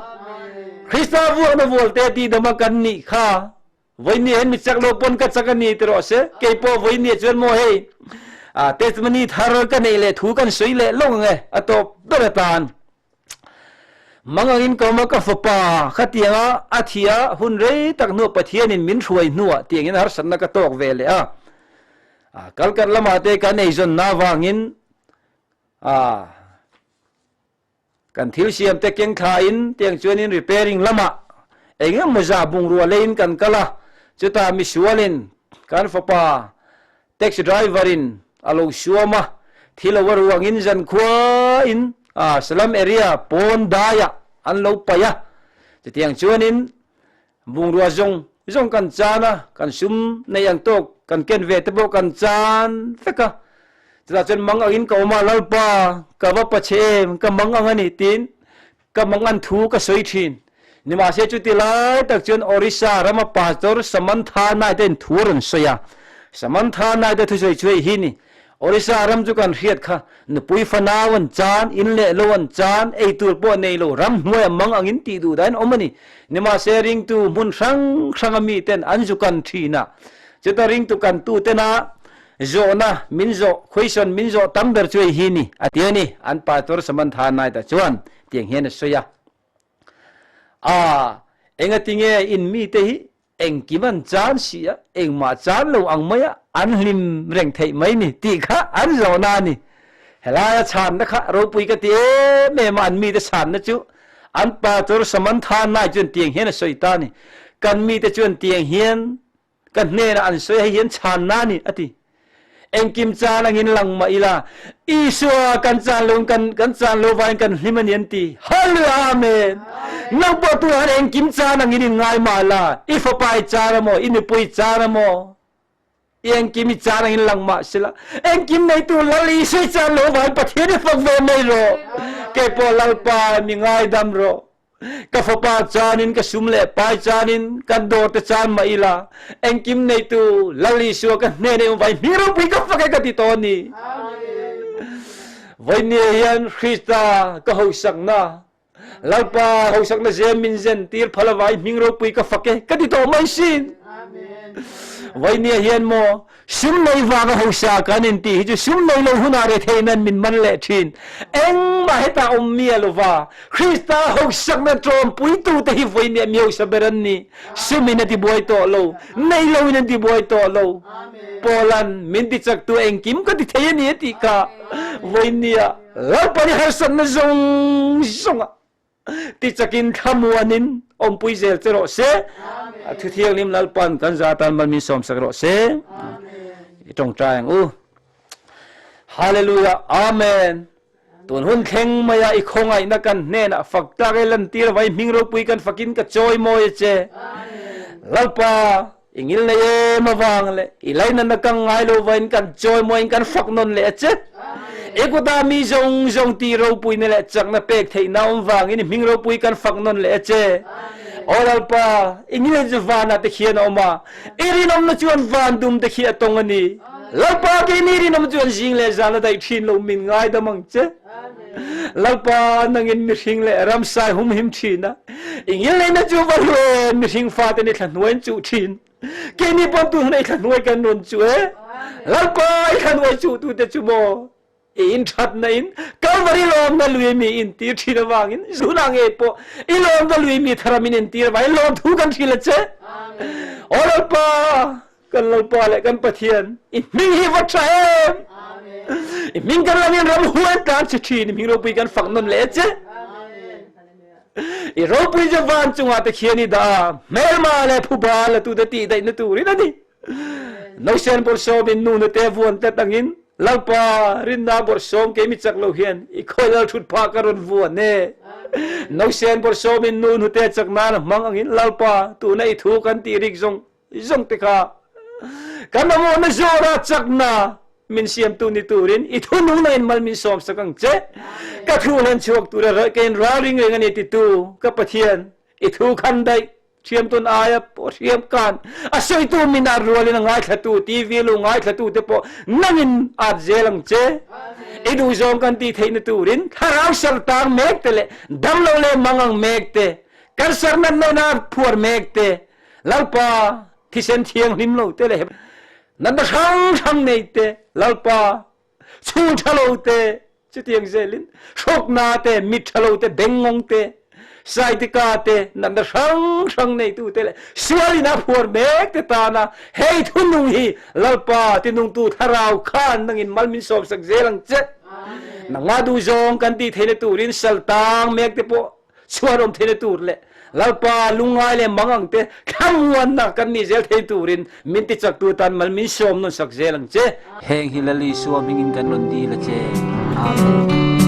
Krista vuakna vualte ti dama kan nih kha voini hen mi chak lo pon ka chak ani ti rawh se. Kei pawh voini chuan maw hei testimony thar ka neih leh thu kan sawi leh lawng ang e a tawp ber atan. Mangangin ka awm a, ka fapa khatianga a thi a, hun rei tak hnuah Pathianin min hruai hnuah tiangin harsatna ka tawk ve leh a. Kalkar lamah te kan eizawnna avangin kan thil siam te keng thlain tiang chuanin repairing lamah eng emaw zah bungrua leiin kan kal a, chutah misualin kan fapa Taxi driver in a lo suam a, thil a va ruangin zankhua in slum area pawn daiah an lo paih a. Chutiang chuanin bungrua zawng zawng kan chan a, kan sum neih ang tawk kan ken ve te pawh kan chan vek a. Chutah chuan mang angin ka awm a, Lalpa ka va pa che em, ka mang ang a ni tiin Ka mangan thu ka sawi thin. Nimahse chuti lai tak chuan Orissa rama Pastor Samantha Naite in thu a rawn sawi a. Samantha Naite thusawi chu hei hi ni, Orissa ram chu kan hriat kha, nupui fanau an chan, in leh lo an chan, ei tur pawh nei lo, ram hnuaiah mang angin tih duh dahin awm a ni. Nimahse ringtu hmun hrang hranga miten an zu kan thin a, chuta ringtu kantu tena Zawhna min zawh, question min zawh tam ber chu hei hi ni, a ti a ni. An pastor Samantha Knight-a chuan tiang hian a sawi a, A, engatinge in mite hi engkim an chan si a, engmah chan lo ang maia an hlim reng theih mai ni tih kha an zawhna a ni. Helaia chhanna kha ropui ka ti em em a, an mite chhanna chu an pastor Samantha Knight chuan tiang hian a sawi ta a ni. Kan mite chuan tiang hian Ka hnenah an sawi hei hian chhanna a ni, a ti. Engkim caan angin lang mah ila, Isua kan caan lo in kan kan caan lo vain kan hlim a ni an ti. Hallelujah Amen. Nang pawh tu han engkim caan angin in ngai mah la, i fapa i caan a maw, i nupui caan a maw, Engkim i chan angin lang mah sela, engkim neitu Lal Isua i chan lo vangin Pathian i fak ve mai rawh. Kei pawh Lalpa mi ngaidam rawh. Ka fapa chanin ka sum leh pai chanin kan dawr te chan mah ila, engkim neitu Lal Isua ka hnen i um vai hming ropui ka fak e ka ti tawh a ni. Vawinia hian Krista ka hosakna Lalpa hosakna zen min zen tir phal avai hming ropui ka fak e ka ti tawh mai sin. Vainia hian maw sum nei vanga hosa kan in ti hi chu sum nei lo hunah rethei nan min man leh thin. Engmah hetah awm mia lova Krista hosakna tlawmpui tu te hi vainia mi hosa ber an ni. Sum in a ti buai tawh lo, nei lo in an ti buai tawh lo. Paulan min ti chak tu engkim ka ti thei ani a tih kha vainia Lalpa nih harsatna zawng zawngah tichakin thlamuanin awmpui zel che rawh se. A thu thianghlim Lalpan kan za tan mal min sawmsak rawh se. I tawngtai ang u. Hallelujah. Amen. Tun hun thleng maia i khawngaihna kan hnenah fak tlak e lantir vai hming ropui kan fakin ka chawi mawi a che. Lalpa I ngilnei em avang leh i lainatna kang ngai lo vain kan chawimawiin kan fak nawn leh a che. I kutah mi zawng zawng tih ropuina leh chakna pek theihna awm vangin i hming ropui kan fak nawn leh a che. Aw Lalpa, i ngilnei chu vanah te khian a awm a, i rinawmna chuan van dum te khi a tawng a ni. Lalpa, keini rinawm chuan zing leh zan a daih thin lo min ngaidam ang che. Lalpa nangin mihring leh ramsai humhim ṭhin a, i ngilneihna chu va hlu em, mihring fate nih thlahnuai an cuh ṭhin. Keini pawn tu hna i thlahnuai kan rawn cuh e. Lalpa i thlahnuai cuhtute chu maw i in ṭhatna in Kalvari lawmna lui mi in tir ṭhin avangin zunah ngei pawh i lawmna lui mi tharam in in tir avangin lawmthu kan hrilh a che. Aw Lalpa, Kan Lalpa leh kan Pathian, i hming hi va ṭha em! I hming kan langin ram huan tlan si ṭhin, i hming ropui kan fak nawn leh che. I ropui chu van cungah te khian i dah a, hmelma le phuba la tu te tih daih na turin a ni. Nosen bawrhsawm in nu na te vuan tlat angin, Lalpa rinna bawrhsawm kei mi chak lo hian i khawi lal ṭhut phah ka rawn vuan e. Nosen bawrhsawm in nu hnute chak nan a hmang angin Lalpa tuna i thu kan tih rik zong Zong te kha kan mamawhna zawra chakna min siamtu ni turin i thunung na in mal min sawm sak ang che. Ka thu hlan chuak tura ka in ralring reng ani titu ka Pathian i thu khan daih thiam tun aia pawh hriam kan a sawitu min at rualin a ngaithlatu TV lu ngaithlatu te pawh nangin at zel ang che. I duh zawng kan tih theihna turin thlarau saltang mek te leh damlo leh mangang mek te cancer natna phuar mek te Lalpa thisen thianghlim lo te le natna hrang hrang nei te Lalpa chhung tha lo te chutiang zelin hrokna te mit tha lo te bengngawng te saitika te natna hrang hrang nei tu te le sual in a phuar mek te tana hei thunung hi Lalpa tinungtu thlarau khan nangin mal min sawm sak zel ang che nangma du zawng kan ti theina turin saltang mek te pawh chhuan awm theihna tur leh Lalpa lungngai leh mangang te thlamuanna kan nih zel thei turin min tichaktu tan mal min sawm nawn sak zel ang che. Heng hi Lal Isua hmingin kan rawn dil a che. Amen.